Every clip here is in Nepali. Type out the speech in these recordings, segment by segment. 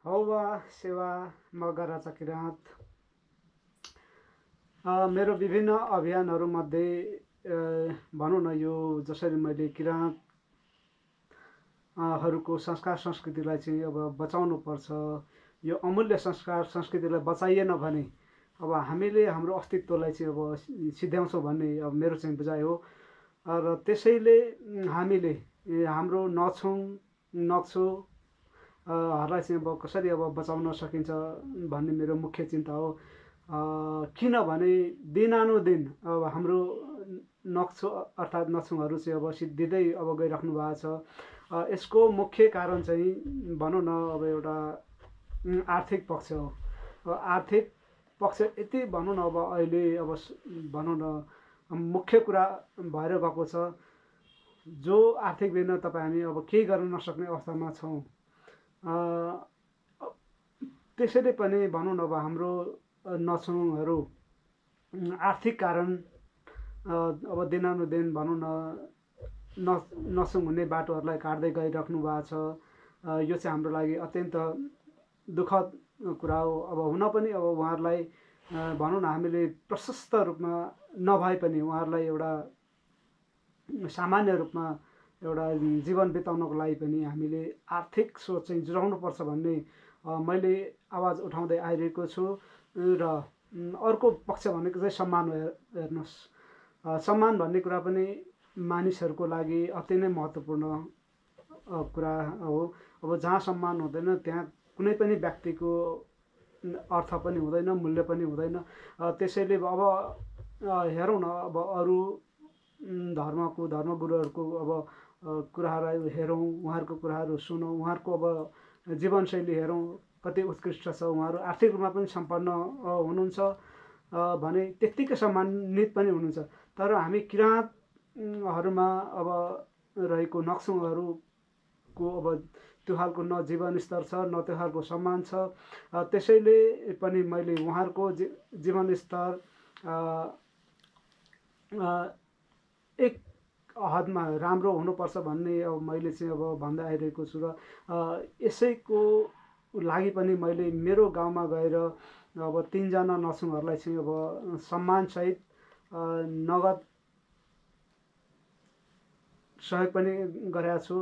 हौवा सेवा मगराचा किराँत मेरो विभिन्न अभियानहरूमध्ये भनौँ न यो जसरी मैले किराँत हरूको संस्कार संस्कृतिलाई चाहिँ अब बचाउनु पर्छ। यो अमूल्य संस्कार संस्कृतिलाई बचाइएन भने अब हामीले हाम्रो अस्तित्वलाई चाहिँ अब सिध्याउँछौँ भन्ने अब मेरो चाहिँ बुझाइ हो। र त्यसैले हामीले हाम्रो नछौँ नक्सो हरूलाई चाहिँ अब कसरी अब बचाउन सकिन्छ भन्ने मेरो मुख्य चिन्ता हो। किनभने दिनानुदिन अब हाम्रो नक्सो अर्थात् नछौँहरू चाहिँ अब सिद्धिँदै अब गइराख्नु भएको छ। यसको मुख्य कारण चाहिँ भनौँ न अब एउटा आर्थिक पक्ष हो। आर्थिक पक्ष यति भनौँ न अब अहिले अब भनौँ न मुख्य कुरा भएर गएको छ। जो आर्थिक बिना तपाईँ हामी अब केही गर्न नसक्ने अवस्थामा छौँ। त्यसैले पनि भनौँ न अब हाम्रो नछौँहरू आर्थिक कारण अब दिनानुदिन भनौँ न नछौँ हुने बाटोहरूलाई काट्दै गइराख्नु भएको छ। यो चाहिँ हाम्रो लागि अत्यन्त दुःखद कुरा हो। अब हुन पनि अब उहाँहरूलाई भनौँ न हामीले प्रशस्त रूपमा नभए पनि उहाँहरूलाई एउटा सामान्य रूपमा एउटा जीवन बिताउनको लागि पनि हामीले आर्थिक स्रोत चाहिँ जुटाउनुपर्छ भन्ने मैले आवाज उठाउँदै आइरहेको छु। र अर्को पक्ष भनेको चाहिँ सम्मान हो। हेर्नुहोस्, सम्मान भन्ने कुरा पनि मानिसहरूको लागि अति नै महत्त्वपूर्ण कुरा हो। अब जहाँ सम्मान हुँदैन त्यहाँ कुनै पनि व्यक्तिको अर्थ पनि हुँदैन, मूल्य पनि हुँदैन। त्यसैले अब हेरौँ न अब अरू धर्मगुरुहरूको अब कुराहरू हेरौँ, उहाँहरूको कुराहरू सुनौँ, उहाँहरूको अब जीवनशैली हेरौँ कति उत्कृष्ट छ। उहाँहरू आर्थिक रूपमा पनि सम्पन्न हुनुहुन्छ भने त्यत्तिकै सम्मानित पनि हुनुहुन्छ। तर हामी किराँतहरूमा अब रहेको नक्सौँहरूको अब त्यो खालको न जीवनस्तर छ न त्यो खालको सम्मान छ। त्यसैले पनि मैले उहाँहरूको जीवनस्तर एक हदमा राम्रो हुनुपर्छ भन्ने अब मैले चाहिँ अब भन्दै आइरहेको छु। र यसैको लागि पनि मैले मेरो गाउँमा गएर अब 3 जना नछौँहरूलाई चाहिँ अब सम्मानसहित नगद सहयोग पनि गरेको छु।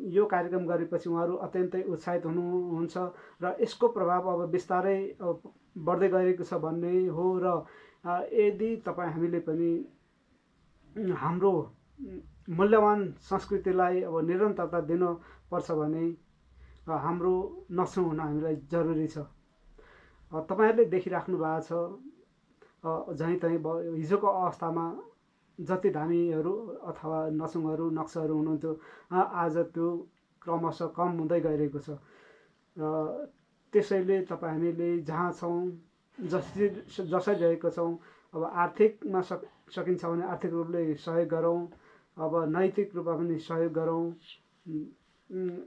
यो कार्यक्रम गरेपछि उहाँहरू अत्यन्तै उत्साहित हुनुहुन्छ र यसको प्रभाव अब बिस्तारै बढ्दै गएको छ भन्ने हो। र यदि तपाईँ हामीले पनि हाम्रो मूल्यवान संस्कृतिलाई अब निरन्तरता दिनुपर्छ भने हाम्रो नछौँ हुन हामीलाई जरुरी छ। तपाईँहरूले देखिराख्नु भएको छ झैँतैँ हिजोको अवस्थामा जति धामीहरू अथवा नछौँहरू नक्सहरू हुनुहुन्थ्यो आज त्यो क्रमशः कम हुँदै गइरहेको छ। त्यसैले तपाईँ हामीले जहाँ छौँ जसरी रहेको छौँ अब आर्थिकमा सकिन्छ भने आर्थिक रूपले सहयोग गरौँ, अब नैतिक रूपमा पनि सहयोग गरौँ,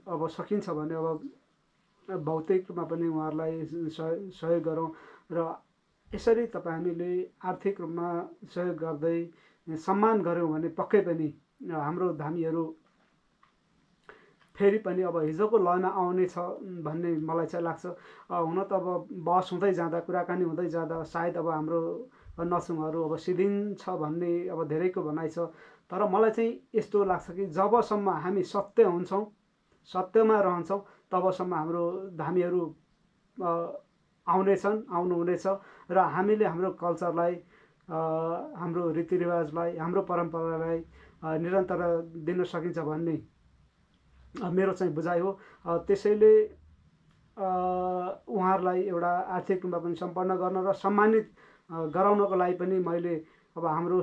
अब सकिन्छ भने अब भौतिक रूपमा पनि उहाँहरूलाई सहयोग गरौँ। र यसरी तपाईँ हामीले आर्थिक रूपमा सहयोग गर्दै सम्मान गऱ्यौँ भने पक्कै पनि हाम्रो धामीहरू फेरि पनि अब हिजोको लयमा आउने छ भन्ने मलाई चाहिँ लाग्छ। हुन त अब बहस हुँदै जाँदा कुराकानी हुँदै जाँदा सायद अब हाम्रो नछौँहरू अब सिद्धिन्छ भन्ने अब धेरैको भनाइ छ। तर मलाई चाहिँ यस्तो लाग्छ कि जबसम्म हामी सत्य हुन्छौँ, सत्यमा रहन्छौँ, तबसम्म हाम्रो धामीहरू आउनुहुनेछ। र हामीले हाम्रो कल्चरलाई, हाम्रो रीतिरिवाजलाई, हाम्रो परम्परालाई निरन्तर दिन सकिन्छ भन्ने मेरो चाहिँ बुझाइ हो। त्यसैले उहाँहरूलाई एउटा आर्थिक रूपमा पनि सम्पन्न गर्न र सम्मानित गराउनको लागि पनि मैले अब हाम्रो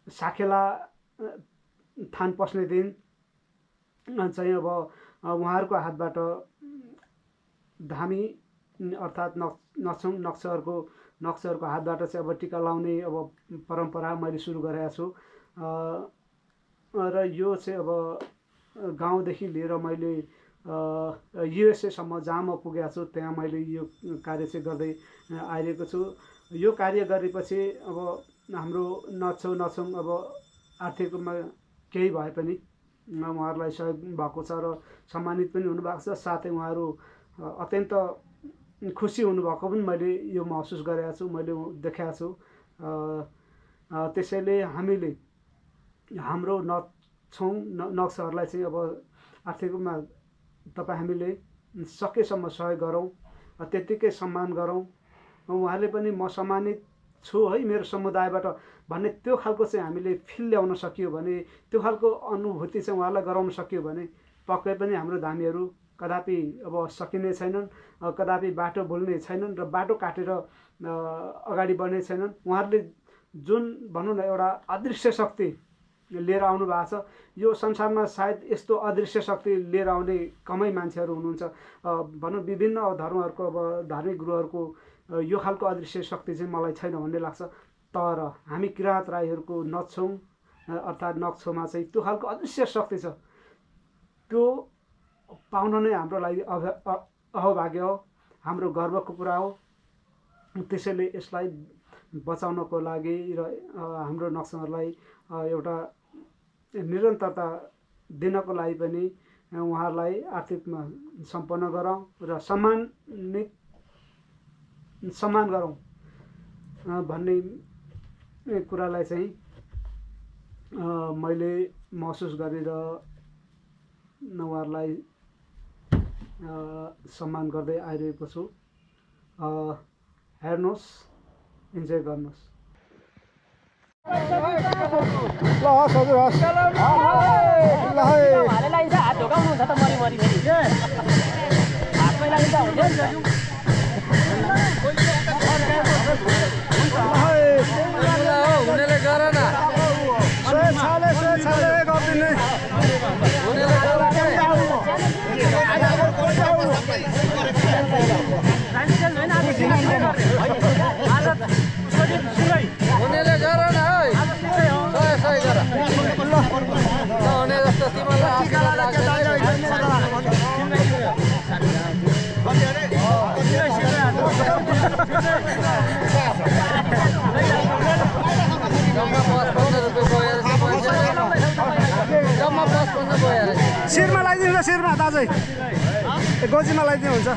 साकेला थान पस्ने दिन चाहिँ अब उहाँहरूको हातबाट धामी अर्थात् नछौँ नक्सहरूको हातबाट चाहिँ अब टिका लाउने अब परम्परा मैले सुरु गरेको छु। र यो चाहिँ अब गाउँदेखि लिएर मैले युएसएसम्म जहाँ म पुगेको छु त्यहाँ मैले यो कार्य चाहिँ गर्दै आइरहेको छु। यो कार्य गरेपछि अब हाम्रो नछौँ अब आर्थिक रूपमा केही भए पनि उहाँहरूलाई सहयोग भएको छ र सम्मानित पनि हुनुभएको छ। साथै उहाँहरू अत्यन्त खुसी हुनुभएको पनि मैले यो महसुस गरेको छु, मैले देखाएको छु। त्यसैले हामीले हाम्रो नक्सहरूलाई चाहिँ अब आर्थिक रूपमा हामीले सकेसम्म सहयोग गरौँ, त्यत्तिकै सम्मान गरौँ। उहाँले पनि म सम्मानित छु है मेरो समुदायबाट भन्ने त्यो खालको चाहिँ हामीले फिल ल्याउन सकियो भने, त्यो खालको अनुभूति चाहिँ उहाँलाई गराउन सकियो भने पक्कै पनि हाम्रो धामीहरू कदापि अब सकिने छैनन्, कदापि बाटो बोल्ने छैनन् र बाटो काटेर अगाडि बढ्ने छैनन्। उहाँहरूले जुन भनौँ न एउटा अदृश्य शक्ति लिएर आउनु भएको छ, यो संसारमा सायद यस्तो अदृश्य शक्ति लिएर आउने कमै मान्छेहरू हुनुहुन्छ। भनौँ विभिन्न धर्महरूको अब धार्मिक गुरुहरूको यो खालको अदृश्य शक्ति चाहिँ मलाई छैन भन्ने लाग्छ। तर हामी किराँत राईहरूको नछौँ अर्थात् नक्सोमा चाहिँ त्यो खालको अदृश्य शक्ति छ। त्यो पाउन नै हाम्रो लागि अहभाग्य हो, हाम्रो गर्वको कुरा हो। त्यसैले यसलाई बचाउनको लागि र हाम्रो नक्सलहरूलाई एउटा निरन्तरता दिनको लागि पनि उहाँहरूलाई आर्थिकमा सम्पन्न गरौँ र सम्मान गरौँ भन्ने कुरालाई चाहिँ मैले महसुस गरेर उहाँहरूलाई सम्मान गर्दै आइरहेको छु। हेर्नुहोस्, इन्जोय गर्नुहोस्। ल हस् हजुर हस्। हुनेले गर न हुनेले गर न सही गर नहुने जस्तो तिमीलाई आशीर्वाद लाग्दैन। शिरमा लगाइदिनु न, शिरमा दाजै गोजीमा लगाइदिनु हुन्छ।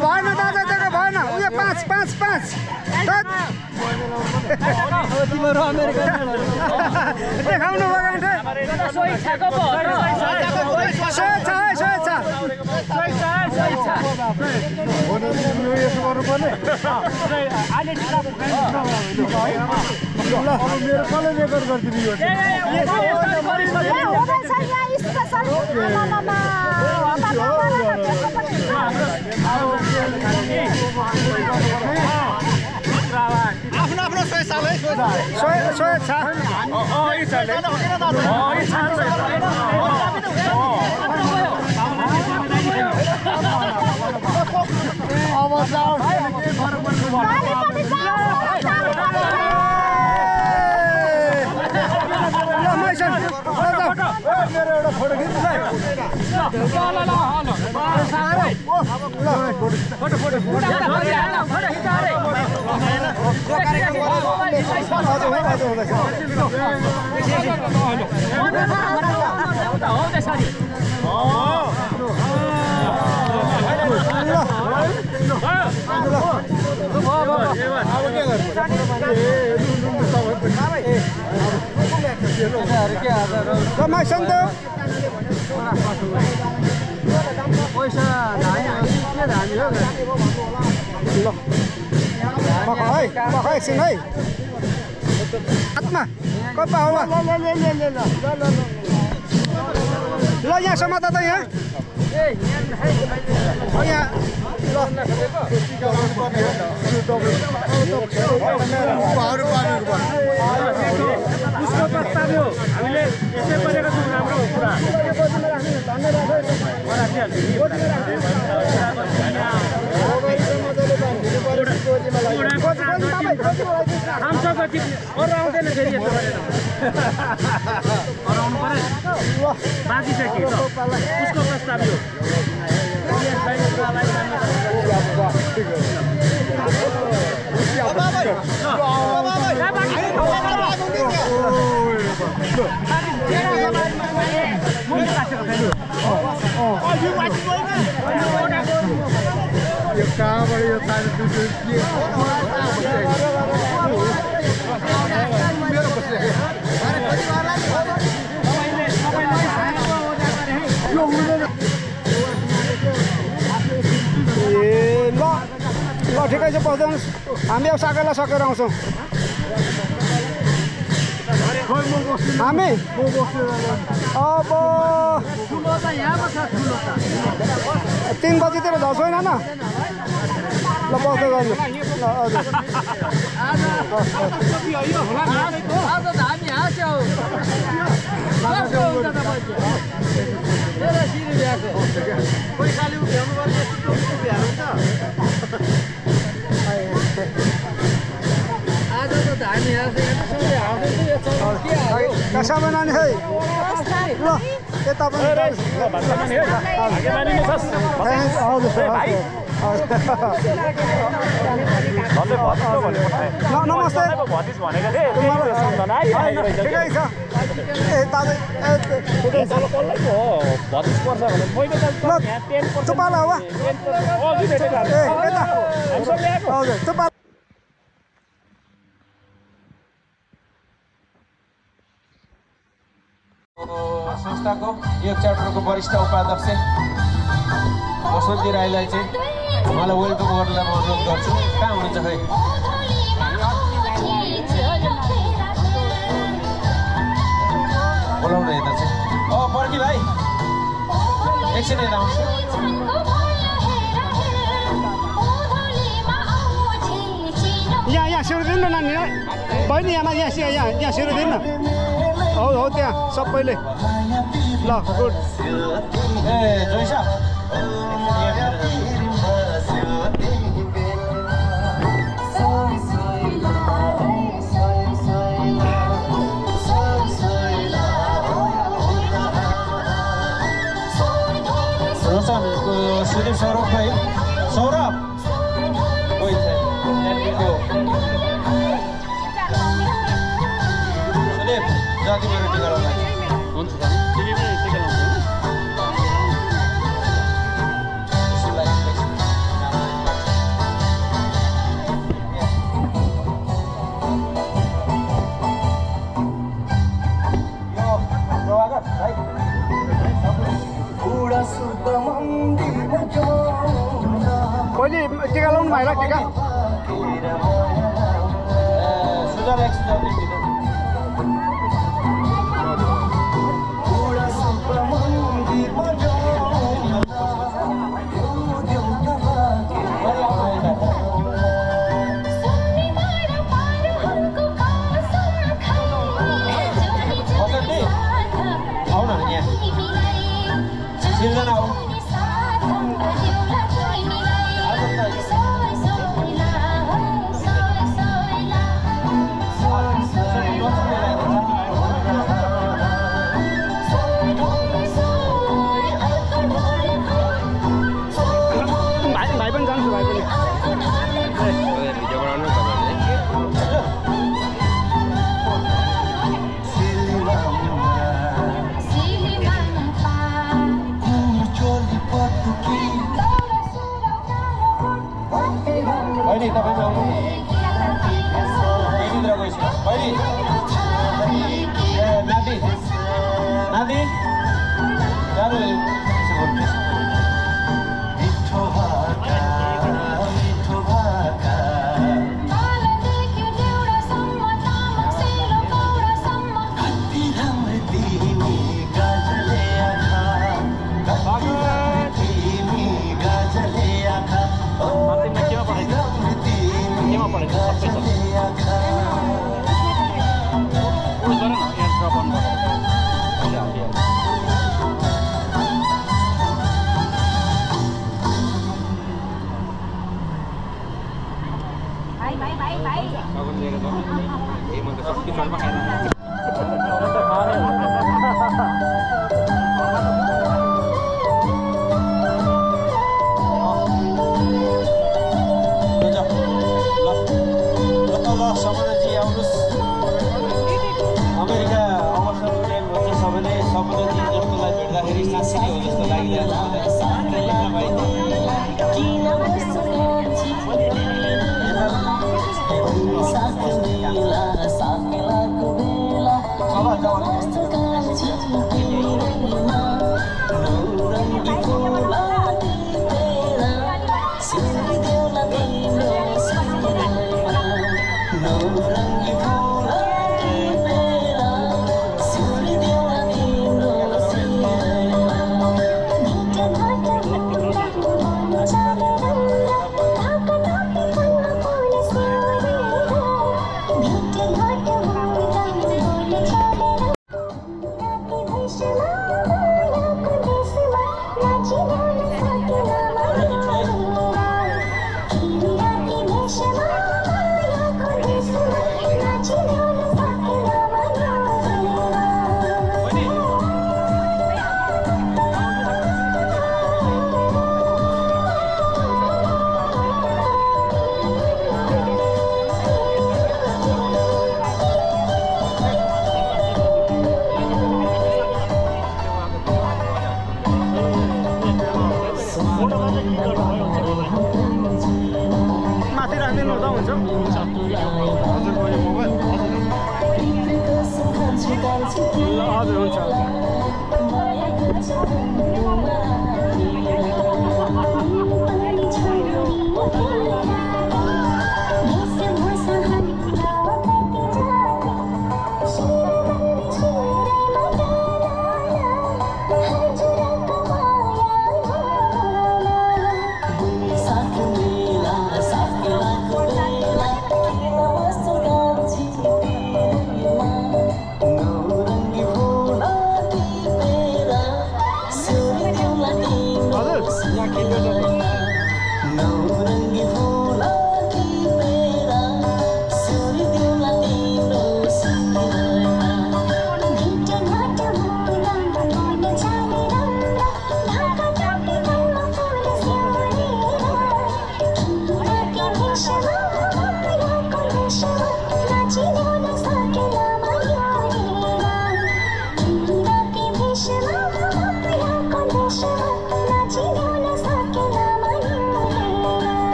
भएन दाजु, दिएको भएन। उयो 5 5 5 देखाउनु मेरो कसले रेकर्ड गरिदिनु यो आफ्नो आफ्नो मेरो एउटा फोटो खिच्नु पैसा धामी हो एकछिन है हातमा कपा हो ल यहाँ समात त यहाँ यहाँ उसको प्रस्ताव हो हामीले यसै गरेको छौँ राम्रो कुरा अरू आउँदैन फेरि यस्तो गरेर अरू आउनु पऱ्यो बाँकी चाहिँ के उसको प्रस्ताव हो यो कहाँबाट यो तार दुई के मेरो बसिरहेको ए ल ल ठिकै छ बस्दैनस् हामी अब साकेला सकेर आउँछौँ हामी अब 3 बजीतिर झर्छौँ होइन ल बस्दै गर्नु ल कसै बनाउने है ल यता पनि नमस्ते ठिकै छ ए दाजु चुपाला हो हजुर चुपा संस्थाको यो च्याप्टरको वरिष्ठ उपाध्यक्ष बसन्ती राईलाई चाहिँ मलाई वेलकम गर्नलाई म अनुरोध गर्छु कहाँ हुनुहुन्छ खै बोलाउनु यता चाहिँ पर्की भाइ एकछिन यता आउँछु यहाँ सुरु दिनु न नानी बहिनी यहाँ सुरु दिनु न हो त्यहाँ सबैले ल गुड ए जोइसा रोशन सुदीप सौरभ भाइ सौरभ सुदीप जाति मेरो टिका लगाउँछ हुन्छ पहिले टिका लाउनु भाइलाई टिका सुधार आउन यहाँ सिर्जना आऊ भाइ पनि जान्छु भाइ पनि बहिनी तपाईँ आउनु यहीँनिर गइसक्यो बहिनी नाति नाति जानु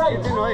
खिचिदिनु है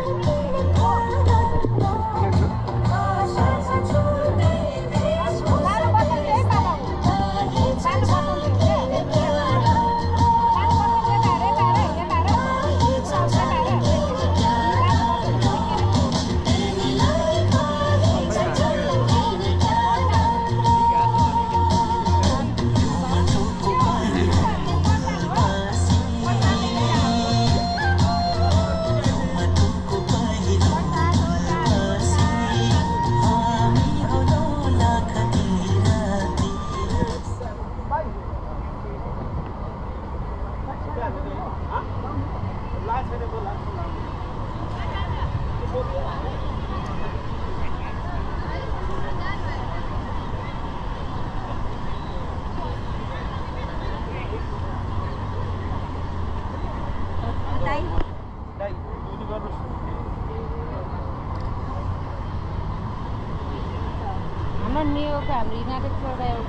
हाम्रो न्युयोर्कको हाम्रो United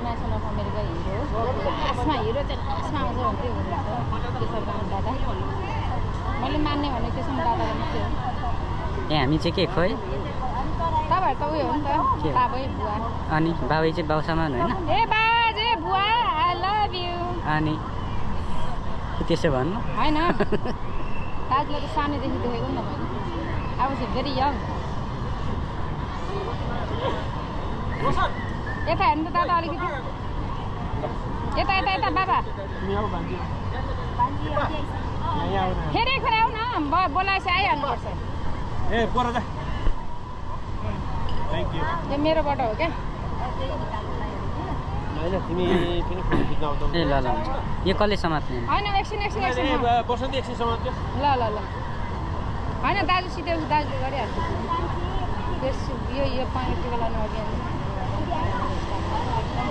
nation of America hero लास्टमा हिरो चाहिँ लास्टमा आउँछ भन्थ्यो त्यसरी दादा मैले मान्ने भने त्यसमा दादाले मात्रै हो ए हामी चाहिँ के खोइ तपाईँहरू त उयो हो नि त बाबै बुवा अनि बाबै चाहिँ बाउसमान होइन ए बाजे बुवा आई लभ यु अनि त्यसो भन्नु होइन दाजुलाई त सानैदेखि देखेको नि त मैले आई वाज भेरी यङ यता हेर्नु त दादा अलिकति यता यता यता बाबा फेरि एकखेर आऊ न बोलाएपछि आइहाल्नुपर्छ ए पर जा थ्याङ्क यू यो मेरोबाट हो क्या हैन तिमी किन फोन खिच्न आउँछौ ए ल ल यो कसले समात्ने होइन एकछिन बसन्ती एकछिन समात्यो ल ल ल होइन दाजु सिधै दाजुले गरिहाल्छ त्यस यो पानी टिका लानु अघि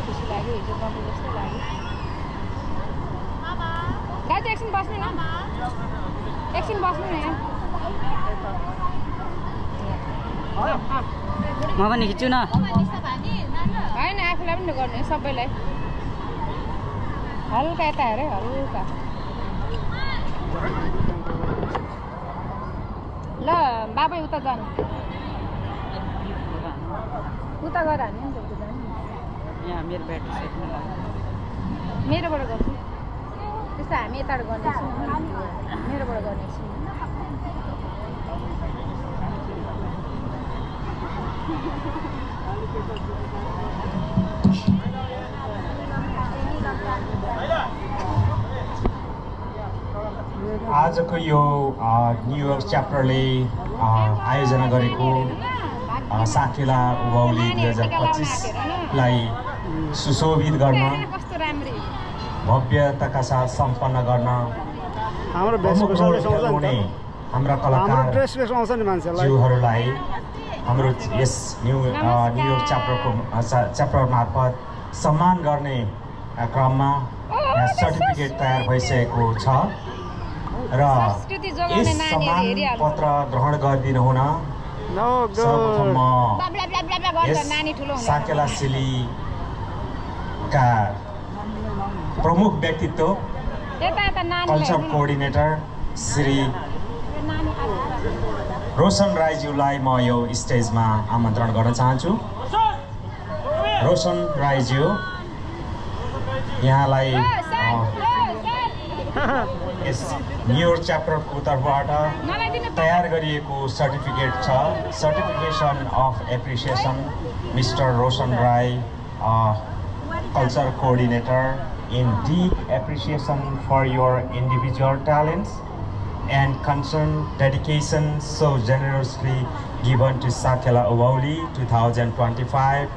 खुसी लाग्यो हिजो बन्द जस्तो लाग्यो दाजु एकछिन बस्नु न एकछिन बस्नु न यहाँ म पनि खिच्छु न होइन आफूलाई पनि गर्नु सबैलाई हल्का यता हेरे हल्का ल बाबै उता जानु उता गएर हाल्ने नि त उता जानु यहाँ मेरो ब्याट्री सेटमा मेरोबाट गर्छु त्यस्तो हामी यताबाट गर्नेछौँ मेरोबाट गर्नेछौँ आजको यो न्युयोर्क च्याप्टरले आयोजना गरेको साकेला उभौली 2025लाई सुशोभित गर्न भव्यताका साथ सम्पन्न गर्न हाम्रो हाम्रा कलाकारज्यूहरूलाई हाम्रो यस न्युयोर्क च्याप्टर मार्फत सम्मान गर्ने क्रममा सर्टिफिकेट तयार भइसकेको छ र यस सम्मान पत्र ग्रहण गरिदिनु हुन सर्वप्रथम म साकेला सिलीका प्रमुख व्यक्तित्व कल्चर कोअर्डिनेटर श्री रोशन राईज्यूलाई म यो स्टेजमा आमन्त्रण गर्न चाहन्छु। रोशन राईज्यू यहाँलाई यस न्युयोर्क च्याप्टरको तर्फबाट तयार गरिएको सर्टिफिकेट छ, certification of appreciation mister Roshan Rai culture coordinator in deep appreciation for your individual talents and concern dedication so generously given to Sakela Uvauli 2025,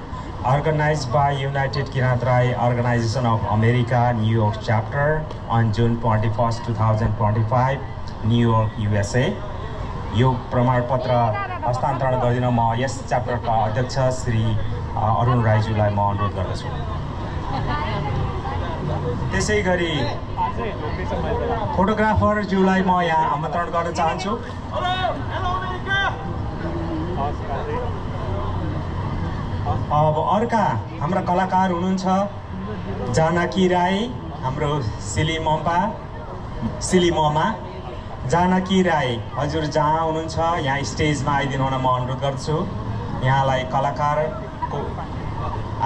organized by United Kinatrai Organization of America New York Chapter on June 21st, 2025, New York, USA. यो प्रमाणपत्र हस्तान्तरण गरिदिन म यस च्याप्टरका अध्यक्ष श्री अरुण राईज्यूलाई म अनुरोध गर्दछु। त्यसै गरी फोटोग्राफर ज्यूलाई म यहाँ आमन्त्रण गर्न चाहन्छु। अब अर्का हाम्रा कलाकार हुनुहुन्छ जानकी राई, हाम्रो सिली ममा जानकी राई हजुर जहाँ हुनुहुन्छ यहाँ स्टेजमा आइदिनु हुन म अनुरोध गर्छु। यहाँलाई कलाकारको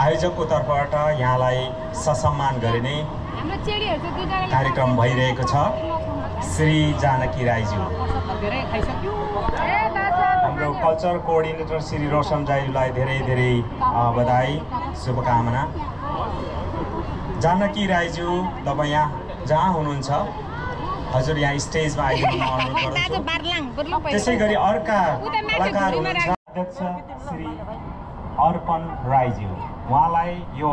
आयोजकको तर्फबाट यहाँलाई ससम्मान गरिने कार्यक्रम भइरहेको छ। श्री जानकी राईज्यू, हाम्रो कल्चर कोअर्डिनेटर श्री रोशन राईलाई धेरै धेरै बधाई शुभकामना। जानकी राईज्यू तपाईँ यहाँ जहाँ हुनुहुन्छ हजुर यहाँ स्टेजमा आइदिनु म अनुरोध गर्छु। त्यसै गरी अर्का कलाकार हुनुहुन्छ अध्यक्ष श्री अर्पण राईज्यू, उहाँलाई यो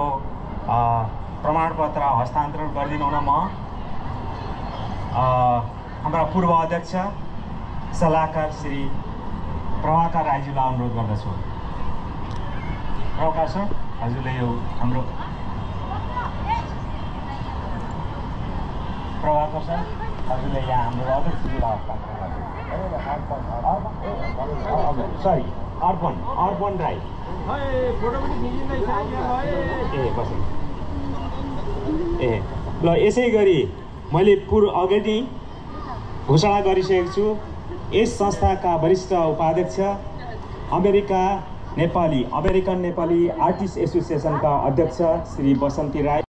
प्रमाणपत्र हस्तान्तरण गरिदिनु हुन म हाम्रा पूर्व अध्यक्ष सल्लाहकार श्री प्रभाकर राईज्यूलाई अनुरोध गर्दछु। प्रभाकर सर हजुरले यो हाम्रो प्रभाकर सर हजुरले यहाँ हाम्रो अध्यक्षज्यूलाई हस्तान्तरण गर्नु। सरी अर्पण राई ल यसै गरी मैले अगाडि घोषणा गरिसकेको छु। यस संस्थाका वरिष्ठ उपाध्यक्ष अमेरिकन नेपाली आर्टिस्ट एसोसिएसनका अध्यक्ष श्री बसन्ती राई